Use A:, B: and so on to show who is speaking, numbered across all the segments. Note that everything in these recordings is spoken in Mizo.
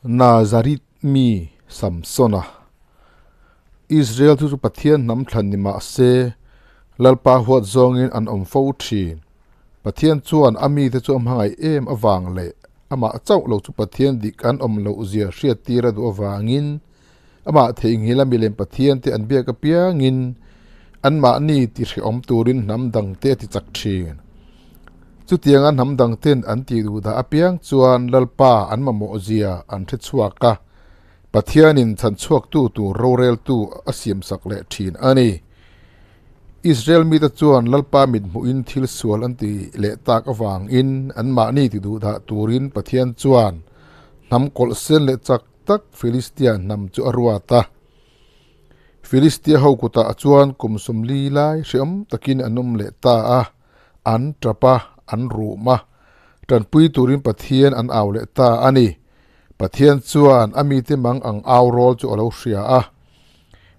A: Nazareth mi Samsona. Israel chu chu Pathian hnam thlan ni mah se, Lalpa huat zawngin an awm fo thin. Pathian chuan a mite chu a hmangaih em avang leh amah chauh lo chu Pathian dik an awm loh zia hriattir a duh avangin amah theihnghilh a milem Pathian te an biak apiangin anmahni tihrehawm turin hnam dangte a ti chak thin. Chutianga hnam dangten an tih duh dah apiang chuan Lalpa an mamawh zia an hre chhuak a, Pathianin chhanchhuaktu tur roreltu a siamsak leh thin a ni. Israel mite chuan Lalpa mithmuhin thil sual an ti leh tak avangin anmahni ti duh dah turin Pathian chuan hnam kawlh sen leh chak tak Filistia hnam chu a ruat a. Filistia ho kutah chuan kum 40 lai hreawm takin an awm leh ta a, an tap a, an rum a, tanpui turin Pathian an au leh ta a ni. Pathian chuan a mite mang ang au rawl chu a lo hria a,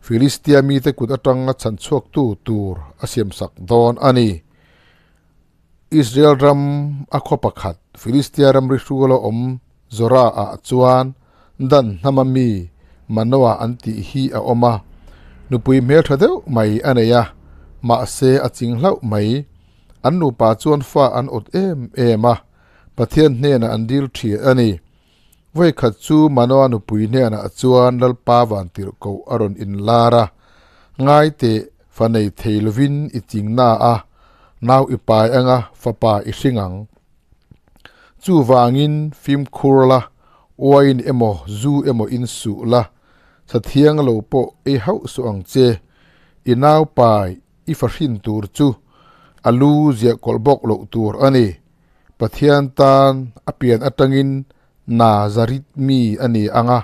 A: Filistia mite kut atanga chhan chhuaktu tur a siamsak dawn a ni. Israel ram a khaw pakhat Filistia ram ri hruala awm Zorah-ah chuan Dan hnama mi Manoah an tih hi a awm a, nupui hmeltha deuh mai a nei a, mahse a ching hlauh mai. An nupa chuan fa an awt em em a, Pathian hnenah an dil thin a ni. Vawikhat chu Manoa nupui hnenah chuan Lalpa vantirhkoh a rawn inlar a, Ngai teh, fa nei thei lovin i ching na a, nau i pai anga fapa i hring ang. Chuvangin fimkhur la, uain emaw zu emaw in suh la, sathiang lo pawh ei hauh suh ang che. I nau pai i fa hrin tur chu a lu ziah kawlh bawk loh tur a ni. Pathian tan a pian atangin Nazareth mi a ni ang a,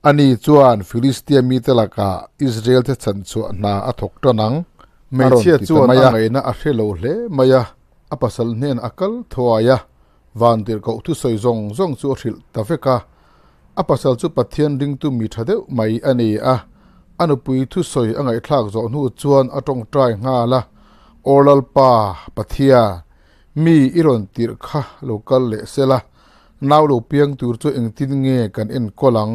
A: ani chuan Filistia mite lakah Israel-te chhanchhuah hna a thawk tan ang, a rawn
B: Hmeichhia
A: ti ta
B: chuan
A: mai
B: a
A: a.
B: ngaihna a hre lo hle mai a, a pasal hnen a kal thuai a, vantirhkoh thusawi zawng zawng chu a hrilh ta vek a. A pasal chu Pathian ringtu mi tha deuh mai a ni a, a nupui thusawi a ngaihthlak zawh hnu chuan a tawngtai nghal a, Aw Lalpa, Pathian, Mi i rawn tirh kha lo kal leh sela, nau lo piang tur chu engtin nge kan enkawl ang?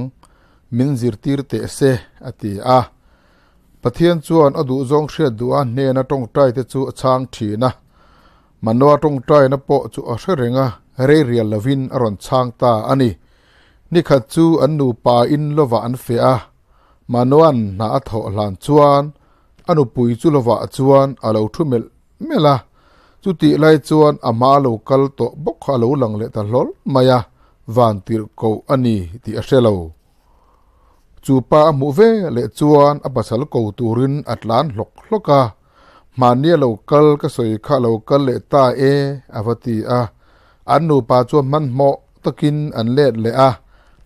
B: Min zirtir teh se, a ti a. Pathian chuan a duhzawng hriat duha hnena tawngtai te chu a chhang thin a. Manoa tawngtaina pawh chu a hre reng a, rei rial lovin a rawn chhang ta a ni. Nikhat chu an nupa in lovah an feh a, Manoa'n hna a thawh hlan chuan a nupui chu lovah chuan a lo thu melh melh a, chutih lai chuan a hma lo kal tawh bawk kha a lo lang leh ta hlawl mai a, van tirh koh a ni tih a hre lo. Chu pa a hmuh ve leh chuan a pasal ko turin a tlan hlawk hlawk a, Hmanni a lo kal ka sawi kha a lo kal leh ta e a va ti a, an nupa chuan hmanhmawh takin an let leh a,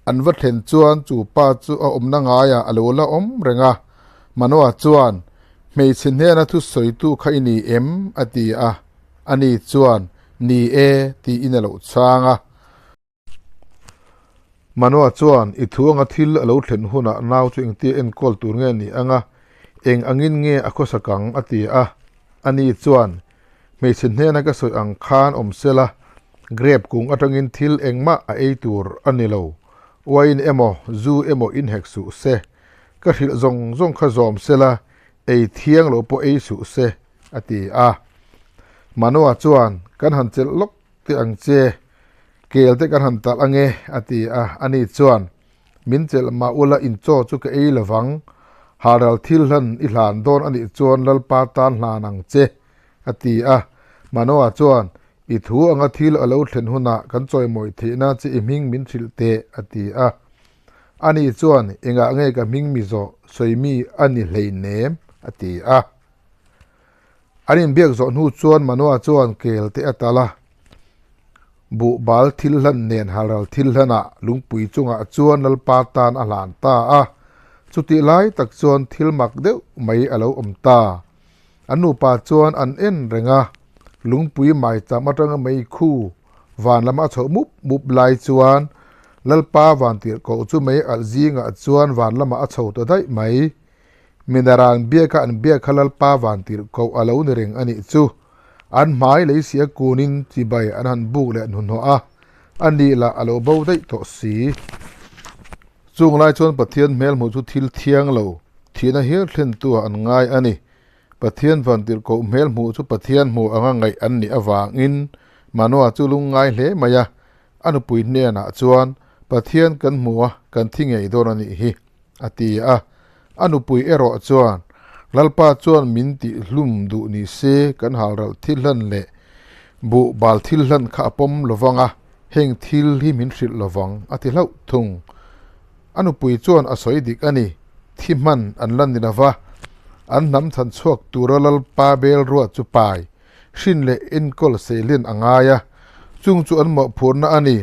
B: an va thlen chuan chu pa chu a awmna ngaiah a lo la awm reng a, Manoa chuan, Hmeichhe hnena thusawitu kha i ni em? a ti a, ani chuan, Ni e, tiin a lo chhang a. Manoa chuan, I thu anga thil a lo thlen hunah nau chu engtia enkawl tur nge ni anga, eng angin nge a khawsak ang? a ti a. Ani chuan, Hmeichhe hnena ka sawi ang khan awm sela, grape kung atangin thil engmah a ei tur a ni lo. Wine emaw, zu emaw inhek suh se. Ka hrilh zawng zawng kha zawm sela, ei thiang lo pawh ei suh se, a ti a. Manoa chuan, Kan han chelh lawk teh ang che, kel te kan han talh ange, a ti a. Ani chuan, Min chelh mah ula in chaw chu ka ei lovang, haral thil hlan i hlan dawn a nih chuan Lalpa tan hlan ang che, a ti a. Manoa chuan, I thu anga thil a lo thlen hunah kan chawimawi theihna che i hming min hrilh teh, a ti a. Ani chuan, Engah nge ka hming mi zawh sawi mi a ni hleinem? a ti a. An inbiak zawh hnu chuan Manoa chuan kel te a tal a, buh bal thil hlan nen halral thil hlanah lungpui chungah chuan Lalpa tan a hlan ta a. Chutih lai tak chuan thil mak deuh mai a lo awm ta. An nupa chuan an en reng a, lungpui maicham atanga mei khu van lama a chhoh mup mup lai chuan Lalpa vantirhkoh chu mei alh zingah chuan van lamah a chho ta daih mai. Minaran biaka an biak kha Lalpa vantirhkoh a lo ni reng a nih chu. An hmai lei sia kunin chibai an han buk leh hnuhnawh a, a nih lah a lo bo daih tawh si. Chung lai chuan Pathian hmel hmuh chu thil thiang lo, thihna hial thlentuah an ngai a ni. Pathian vantirhkoh hmel hmuh chu Pathian hmuh anga ngaih an nih avangin Manoa chu lungngai hle mai a, a nupui hnenah chuan, Pathian kan hmu a, kan thi ngei dawn a nih hi, a ti a. A nupui erawh chuan, Lalpa chuan min tihhlum duh ni se kan halral thil hlan leh buh bal thil hlan kha a pawm lovang a, heng thil hi min hrilh lovang, a ti hlauh thung. A nupui chuan a sawi dik a ni, thi hman an la ni lova, an hnam chhan chhuak tura Lalpa bel ruat chu pai, hrin leh enkawl seilian a ngai a, chung chu an mawhphurhna a ni.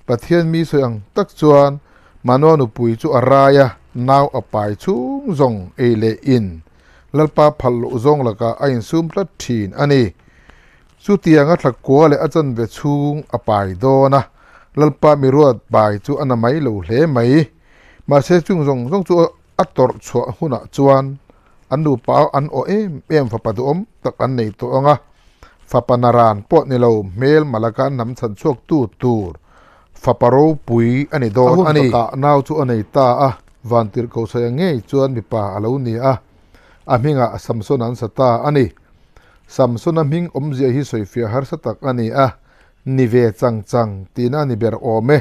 B: Pathian mi sawi ang tak chuan Manoa nupui chu a rai a, nau a pai chhung zawng ei leh in Lalpa phal loh zawng lakah a insum tlat thin a ni. Chutianga thla kua leh a chanve chhung a pai dawn a, Lalpa mi ruat pai chu a na mai lo hle mai. Mahse chung zawng zawng chu a tawrh chhuah hunah chuan an nupa an awh em em fapa duhawm tak an nei tawh ang a, fapa naran pawh ni lo hmel malaka an hnam chhan chhuak tu tur fapa ropui a ni dawn a ni. A hun takah nau chu a nei ta a, Vantirhkohsaia ngei chuan mipa a lo ni a, a hmingah Samsona an sa ta a ni. Samsona hming awmzia hi sawifiah harsa tak a ni a, ni ve chang chang tihna a ni ber awm e.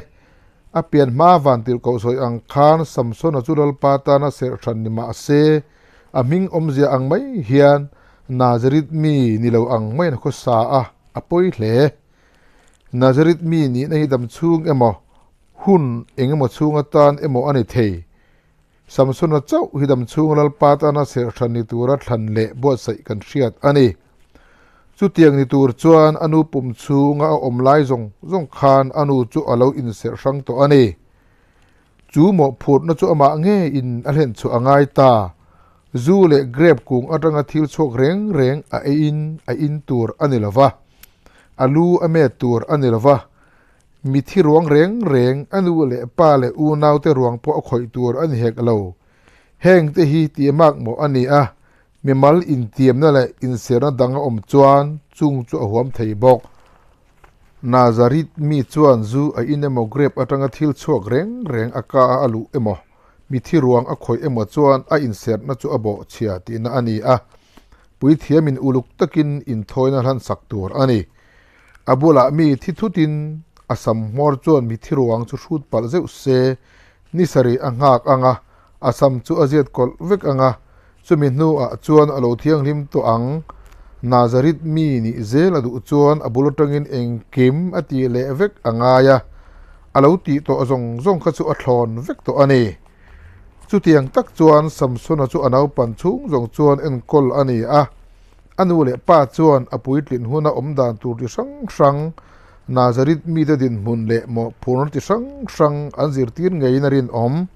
B: A pian hma vantirhkoh sawi ang khan Samsona chu Lalpa tana serh hran ni mah se, a hming awmzia ang mai hian Nazareth mi ni lo ang maiin a khawsa a, a pawi hle. Nazareth mi nihna hi dam chhung emaw, hun eng emaw chhung atan emaw a ni thei. Samsona chauh hi damchhung Lalpa tana serhhran ni tura thlan leh buatsaih kan hriat a ni. Chutiang ni tur chuan a nu pum chhunga a awm lai zawng zawng khan a nu chu a lo inserh hrang tawh a ni. Chu mawhphurhna chu amah ngeiin a hlen chhuah a ngai ta. Zu leh grape kung atanga thil chhuak reng reng a eiin a in tur a ni lo va, a lu a met tur a ni lo va, Mithi ruang reng reng, a nu leh pa leh unaute ruang pawh a khawih tur a ni hek lo. Heng te hi tihmak mawh a ni a, mimal intiamna leh inserna dang a awm chuan chung chu a huam thei bawk. Nazareth mi chuan zu a in emaw grape atanga thil chhuak reng reng a ka a a luh emaw, mithi ruang a khawih emaw chuan a inserna chu a bawhchhia tihna a ni a, puithiamin uluk takin inthawina hlansak tur a ni. A bulah mi thi thutin a sam hmawr chuan mi thi ruang chu hrut palh zeuh se, ni sarih a nghak ang a, a sam chu a ziat kawlh vek ang a, chumi hnuah chuan a lo thianghlim tawh ang. Nazareth mi nih zel a duh chuan a bul atangin engkim a tih leh vek a ngai a, a lo tih tawh zawng zawng kha chu a thlawn vek tawh a ni. Chutiang tak chuan Samsona chu a naupan chhung zawng chuan enkawl a ni a. A nu leh pa chuan a puitlin huna awm dan tur ti hrang hrang, Nazareth mite dinhmun leh mawhphurna ti hrang hrang an zirtir ngeiin a rinawm.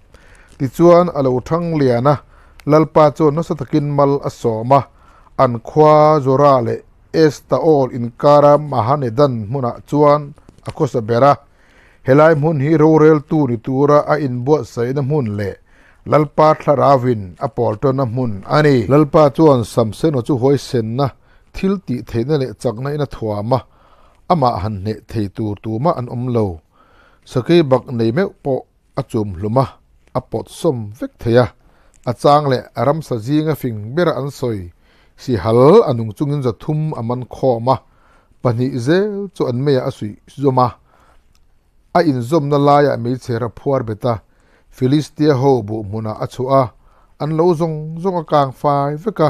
B: Tichuan a lo thang lian a, Lalpa chuan nasa takin mal a sawm a, an khua Zorah leh Estaol inkara Mahanedan hmunah chuan a khawsa ber a. Helai hmun hi roreltu ni tura a inbuatsaihna hmun leh Lalpa thlarauin a pawl tawnna hmun a ni. Lalpa chuan Samseno chu huaisenna, thil tih theihna leh chakna in a thuam a, amah han hneh thei tur tumah an awm lo. Sakei bak nei meuh pawh a chum hlum a, a pawt sawm vek thei a. A chang leh a ramsa zinga fing bera an sawi sihal a nung chungin 300 a man khawm a, 2 zel chu an meiah a suih zawm a. A inzawmna laiah meichher a phuar bet a, Filistia ho buh hmunah a chhuah a, an lo zawng zawng a kang fai vek a,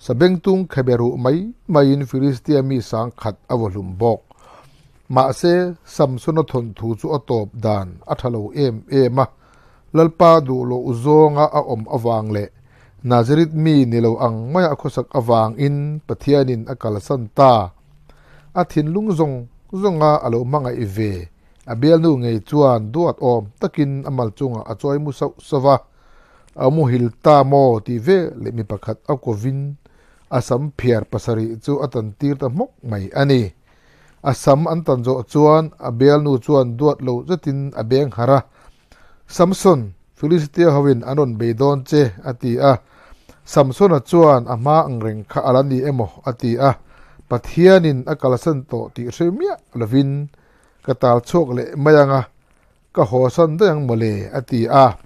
B: sabengtung khebe ruh mai maiin Filistia mi sang khat a vaw hlum bawk. Mahse, Samsona thawnthu chu a tawp dan a tha lo em em a, Lalpa duh loh zawnga a awm avang leh Nazareth mi ni lo ang maia a khawsak avangin Pathianin a kalsan ta. A thinlung zawng zawnga a lo hmangaih ve. A bialnu ngei chuan duat awm takin a mal chungah a chawi mu sauh sauh va, A muhil ta maw tih ve leh mi pakhat a kovin a sam phiar pasarih chu a tan tir ta hmawk mai a ni. A sam an tan zawh chuan a bialnu chuan duat lo zetin a beng harh a, Samson, Filistia hoin an rawn bei dawn che, a ti a. Samsona chuan a hma ang reng kha a la ni emaw a ti a, Pathianin a kalsan tawh tih hre miah lovin ka tal chhuak leh mai ang a, Ka hawsan daih ang mawle, a ti a.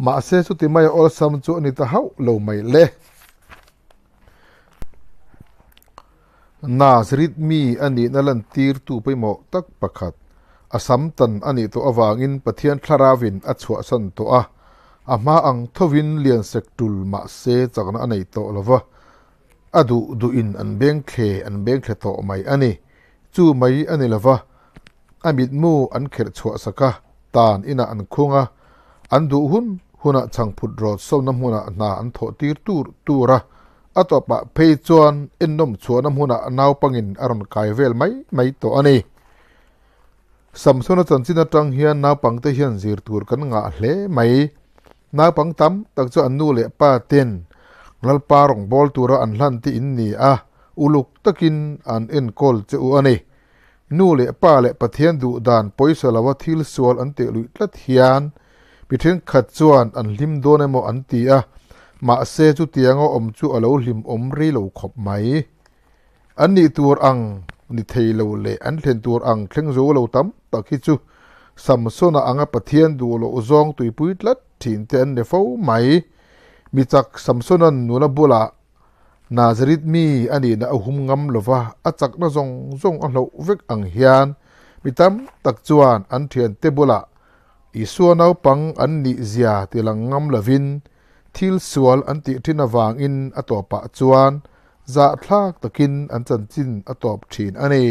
B: Mahse chuti maia awlsam chu a ni ta hauh lo mai le. Nazareth mi a nihna lantirtu pawimawh tak pakhat, a sam tan a nih tawh avangin Pathian Thlarauvin a chhuahsan tawh a, a hma ang thovin lian sek tul mahse chakna a nei tawh lo va, a duh duhin an beng thle an beng thle tawh mai a ni. Chu mai a ni lo va, a mitmu an kherh chhuah sak a, tan inah an khung a, an duh hun hunah chhangphut rawt sawmna hmunah hna an thawh tir tur tur a, a tawpah phei chuan ennawm chhuahna hmunah naupangin a rawn kai vel mai mai tawh a ni. Samsona chanchin atang hian naupangte hian zir tur kan ngah hle mai. Naupang tam tak chu an nu leh pa ten Lalpa rawngbâwl tura an hlan te in ni a, uluk takin an enkawl che u a ni. Nu leh pa leh Pathian duh dan pawisa lova thil sual an teh luih tlat hian mi thenkhat chuan an hlim dawn emaw an ti a, mahse chutianga awm chu a lo hlim awm rei lo khawp mai. An nih tur ang ni thei lo leh an thlen tur ang thleng zo lo tam tak hi chu Samsona anga Pathian duh loh zawng tuipui tlat thin te an ni fo mai. Mi chak Samsona'n nula bulah Nazareth mi a nihna a hum ngam lo va, a chakna zawng zawng a hloh vek ang hian mi tam tak chuan an thiante bulah Isua naupang an nih zia ti lang ngam lovin thil sual an tih thin avangin a tawpah chuan zahthlak takin an chanchin a tawp thin a ni.